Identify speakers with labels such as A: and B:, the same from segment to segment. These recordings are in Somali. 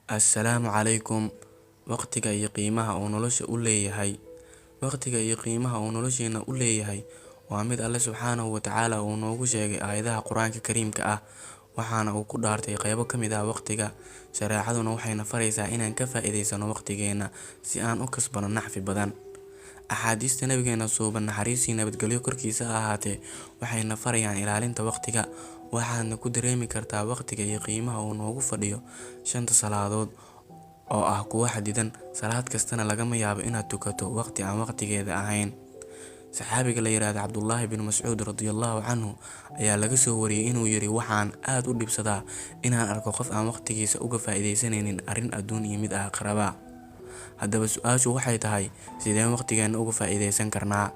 A: Assalaamu calaykum. Waqtiga iyo qiimaha uu nolosha u leeyahay. Waqtiga iyo qiimaha uu nolosheena u leeyahay waa mid Alle subxaanahu wa tacaala uu noogu sheegay aayadaha Qur-aanka Kariimka ah, waxaana uu ku dhaartay qaybo ka mid ah waqtiga. Shareecaduna waxayna faraysaa inaan ka faa'iidaysano waqtigeena si aan u kasbano nacfi badan. Axaadiista nabigeena suuban, naxariis iyo nabadgelyo korkiisa ha ahaatee, waxayna farayaan ilaalinta waqtiga. Waxaadna ku dareemi kartaa waqtiga iyo qiimaha uu noogu fadhiyo shanta salaadood oo ah kuwo xadidan, salaad kastana lagama yaabo inaad tukato waqti aan waqtigeeda ahayn. Saxaabiga la yiraahdo Cabdullaahi bin Mascuud radiyallahu canhu ayaa laga soo wariyay inuu yiri: "Waxaan aad u dhibsadaa inaan arko qof aan waqtigiisa uga faa'iidaysanaynin arrin adduun iyo mid aakhiraba." Haddaba su-aashu waxay tahay, sideen waqtigeena uga faa'iidaysan karnaa?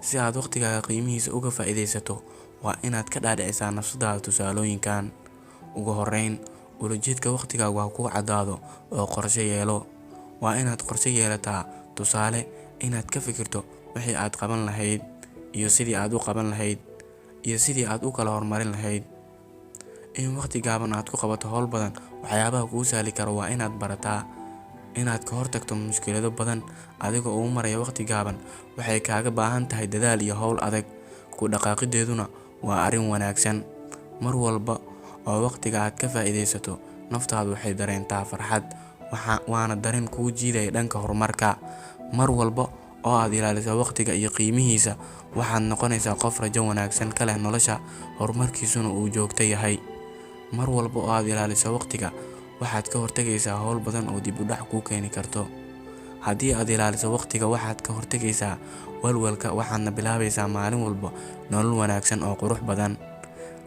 A: Si aad waqtigaaga qiimihiisa uga faa'iidaysato, waa inaad ka dhaadhicisaa nafsadaada tusaalooyinkan. Ugu horreyn, ulajeedka waqtigaagu ha kuu caddaado oo qorshe yeelo. Waa inaad qorshe yeelataa, tusaale, inaad ka fikirto wixii aad qaban lahayd iyo sidii aad u qaban lahayd iyo sidii aad u kala horumarin lahayd. In waqti gaaban aad ku qabato hawl badan, waxyaabaha kuu sahli kara waa inaad barataa inaad ka hortagto mushkilado badan adigoo u maraya waqti gaaban. Waxay kaaga baahan tahay dadaal iyo hawl adag, ku dhaqaaqideeduna waa arrin wanaagsan. Mar walba oo waqtiga aad ka faa'iidaysato, naftaadu waxay dareentaa farxad, waana dareen kuu jiidaya dhanka horumarka. Mar walba oo aad ilaaliso waqtiga iyo qiimihiisa, waxaad noqonaysaa qof rajo wanaagsan ka leh nolosha, horumarkiisuna uu joogto yahay. Mar walba oo aad ilaaliso waqtiga, waxaad ka hortagaysaa hawl badan oo dib u dhac kuu keeni karto. Haddii aad ilaaliso waqtiga, waxaad ka hortagaysaa walwalka, waxaadna bilaabaysaa maalin walba nolol wanaagsan oo qurux badan.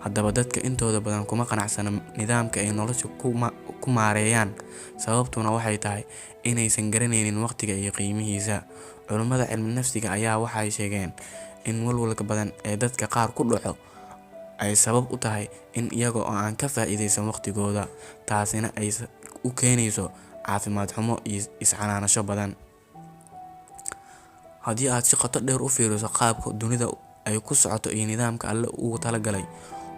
A: Haddaba dadka intooda badan kuma qanacsana nidaamka ay nolosha ku maareeyaan, sababtuna waxay tahay inaysan garanaynin waqtiga iyo qiimihiisa. Culimmada cilmi nafsiga ayaa waxay sheegeen in walwalka badan ee dadka qaar ku dhaco ay sabab u tahay in iyaga oo aan ka faa'iidaysan waqtigooda, taasina ay u keenayso caafimaad xumo iyo iscanaanasho badan. Haddii aad si qoto dheer u fiiriso qaabka dunida ay ku socoto iyo nidaamka Alle ugu talagalay,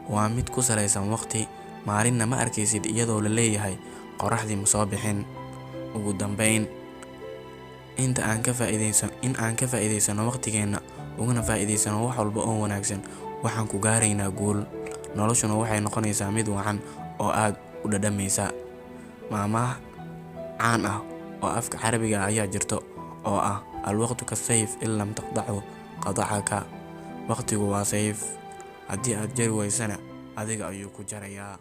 A: waa mid ku salaysan waqti. Maalinna ma arkaysid iyadoo la leeyahay qorraxdii ma soo bixin. Ugu dambeyn, inta aan ka faa'iidaysan in aan ka faa'iidaysano waqtigeena ugana faa'iidaysano wax walba oo wanaagsan, waxaan ku gaaraynaa guul. Noloshuna waxay noqonaysaa mid wacan oo aad u dhadhamaysa. Maahmaah caan ah oo afka Carabiga ah ayaa jirto oo ah: "Alwaqtu kasayf, in lam taqdachu qadacaka." Waqtigu waa sayf, haddii aad jari waysana adiga ayuu ku jarayaa.